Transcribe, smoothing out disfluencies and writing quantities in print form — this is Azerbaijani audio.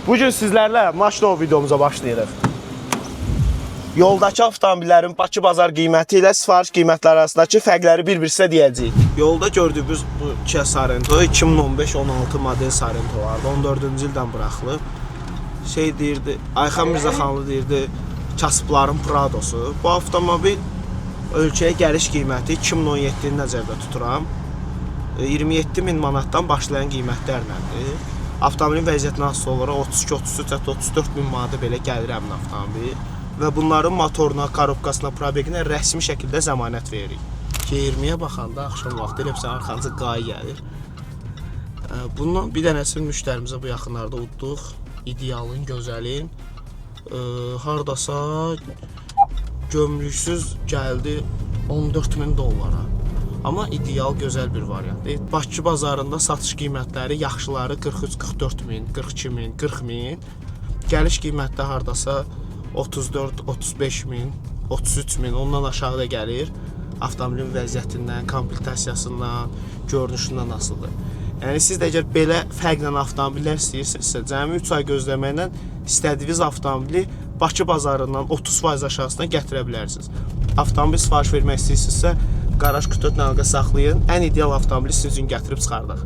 Bu gün sizlərlə maşın videomuza başlayırıq. Yoldakı avtomobillərin Bakı bazar qiyməti ilə sifariş qiymətləri arasındakı fərqləri bir-bir sizə deyəcəyik. Yolda gördüyünüz bu Kia Sorento 2015-16 model Sorento vardı. 14-cü ildən buraxılıb. Şey deyirdi, Ayxan Mirzəxanlı deyirdi, kasıbların Pradosu. Bu avtomobil ölkəyə gəliş qiyməti 2017-ni nəzərdə tuturam. 27 min manatdan başlayan qiymətlərləndir. Avtomobilin vəziyyətinə asılı olaraq 32, 33, hətta 34 min manata belə gəlir həmin avtomobil. Və bunların motoruna, korobkasına, probeqinə rəsmi şəkildə zəmanət veririk. G20-yə baxanda axşam vaxtı elə bilirsən arxanıza qay gəlir. Bundan bir dənəsini müştərimizə bu yaxınlarda udduq. İdealın, gözəlin. Hardasa gömrüksüz gəldi 14 min dollara. Amma ideal gözəl bir variantdır. Bakı bazarında satış qiymətləri yaxşıları 43-44 min, 42 min, 40 min. Gəliş qiymətdə hardasa 34-35 min, 33 min, ondan aşağı da gəlir. Avtomobilin vəziyyətindən, komplektasiyasından, görünüşündən asılıdır. Yəni siz də əgər belə fərqlə avtomobillər istəyirsinizsə, cəmi 3 ay gözləməklə istədiyiniz avtomobili Bakı bazarından 30% aşağısına gətirə bilərsiniz. Avtomobil sifariş vermək istəyirsinizsə, Qaraj 44 əlaqə saxlayın. Ən ideal avtomobili sizin üçün gətirib çıxardaq.